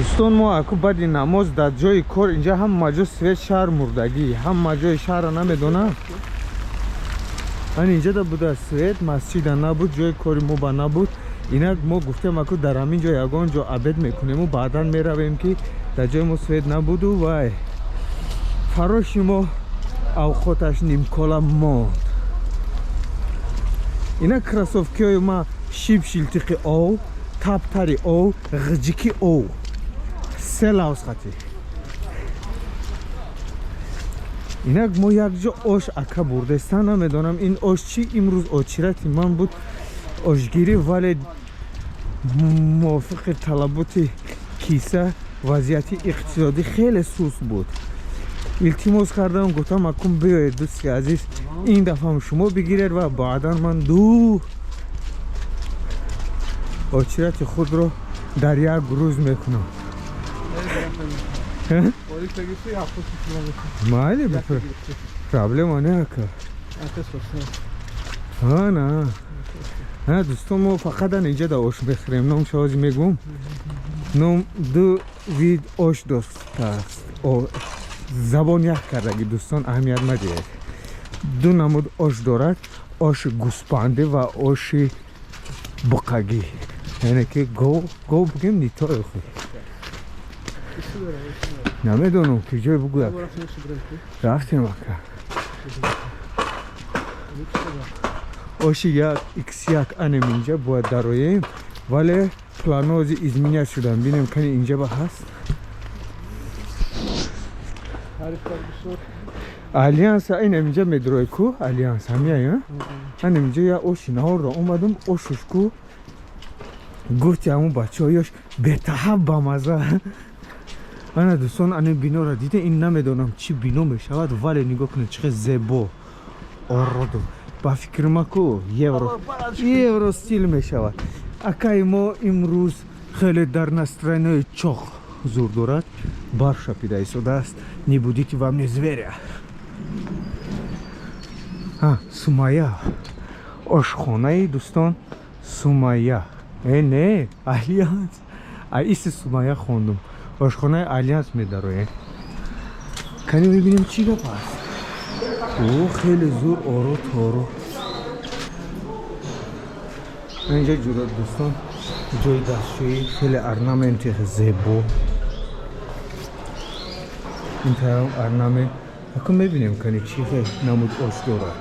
Дӯстон, мо аку баъди намоз дар ҷои кор инҷа ҳама ҷо свет, шаҳр мурдагӣ, ҳама ҷои шаҳрро намедонам. Ан инҷа да буда свет, масҷида набуд, ҷои кори мо ба набуд. Инак мо гуфтем, аку дар ҳамин ҷо ягон ҷо обед мекунему баъдан меравем, ки дар ҷои мо свет набуду вай фароши мо авқоташ нимкола монд. Инак кроссовкиҳои ма шиб шилтиқи ов, таптари ов, ғиҷики ов, се лавз хати. Инак мо якҷо ош ака бурдеста, намедонам ин ош чӣ. Имрӯз очирати ман буд ошгирӣ, вале мувофиқи талаботи киса вазъияти иқтисодӣ хеле суст буд. Илтимос кардам, гуфтам, акун биёед, дӯсти азиз, ин дафъам шумо бигиред ва баъдан ман ду очирати худро дар як рӯз мекунам. Майли, проблема не, ака. На, дӯстон, мо фақат ан инҷа да ош мехӯрем. Ном шавози мегӯм, ном ду вид ош достааст. Забон як кардаги, дӯстон, аҳамият надиҳед. Ду намуд ош дорад: оши гӯспандӣ ва оши буқагӣ, яъне ки гов гов бигем, нитои худ намедонам ки ҷой бугӯяд. Рафтем, ака. Оши як икс як анем инҷа бояд дароем, вале планози изменять шудан. Бинем, кани инҷа ба ҳаст. Алянса инам инҷа медрои ку, Алянс ҳамияй. Анам инҷа я оши наҳорро омадам, ошуш ку, гуфти ҳамун бачаҳоёш бетаҳаб бамаза. Ана дӯстон, ана биноро дида, ин намедонам чӣ бино мешавад, вале нигоҳ кунед, чӣ хел зебо ороду. Ба фикри ма ку евро стил мешавад. Акаи мо имрӯз хеле дар настроениҳои чоқ ҳузур дорад, барф шапида истодааст. Не будите во мне зверя. Сумая, ошхонаи дӯстон, Сумая, э не, Алянс, аиси Сумая хондум. Ошхонаи Алянс медароем, кани мебинем чӣ гап аст. О, хеле зур оро торо инҷа ҷура. Дӯстон, ҷои дастшӯӣ, хеле орнаменти зебо, ин тараф орнамент. Акун мебинем, кани чӣ хел намуд ош дорад.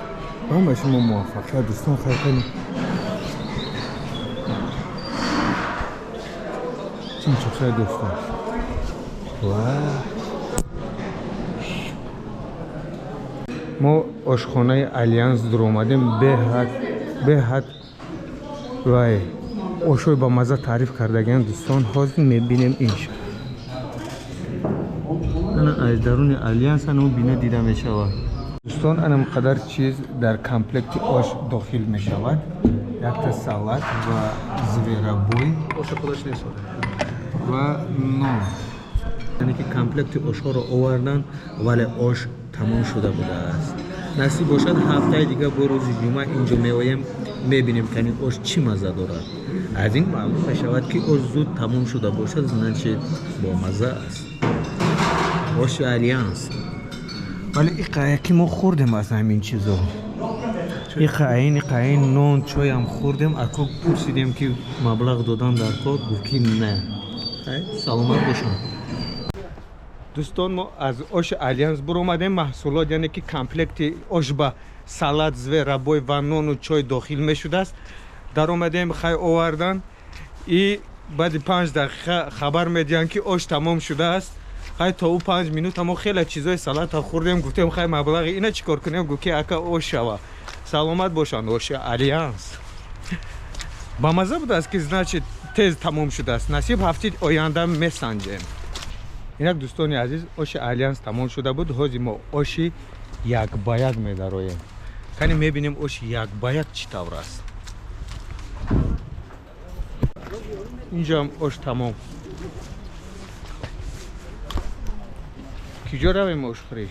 Ҳама шумо муваффақият, дӯстон. Хайр, кани чимчухшай, дӯстон. Мо ошхонаи Алянс дуромадем, беҳад вай ошои ба мазза таъриф кардагиам, дӯстон. Ҳозир мебинем инша. Ана аз даруни Алянс ана бино дида мешавад. Дӯстон, анам қадар чиз дар комплекти ош дохил мешавад: якта салат ва зверобой ва нон. Яъне ки комплекти ошҳоро овардан, вале ош тамом шуда будааст. Насиб бошад, ҳафтаи дига бо рӯзи ҷумъа инҷо меоем, мебинем, кани ош чӣ мазза дорад. Аз ин маълум мешавад, ки ош зуд тамом шуда бошад, значит, бомазза аст оши Алянс. Вале иқаяки мо хӯрдем аз ҳамин чизо, иқаин иқаин нон чойам хӯрдем. Аку пурсидем, ки маблағ додан дар кор, гуфт, ки не. Саломат бошанд. Дӯстон, мо аз оши Алянс буромадем. Маҳсулот, яъне ки комплекти ош ба салат, зверобой ва нону чой дохил мешудааст. Даромадем, хай овардан, и баъди 5 дақиқа хабар медиҳанд, ки ош тамом шудааст. Хай, то ӯ 5 минута мо хеле чизои салата хӯрдем. Гуфтем, хай, маблағи ина чӣ кор кунем? Гуфт, ки ака, ош шава. Саломат бошанд. Оши Алянс ба мазза будааст, ки значит тез тамом шудааст. Насиб, ҳафти оянда месанҷем. Инак, дӯстони азиз, оши Алянс тамом шуда буд. Ҳозир мо оши як ба як медароем, кани мебинем, оши як ба як чӣ тавр аст. Инҷоам ош тамом. Киҷо равем ошхӯрӣ?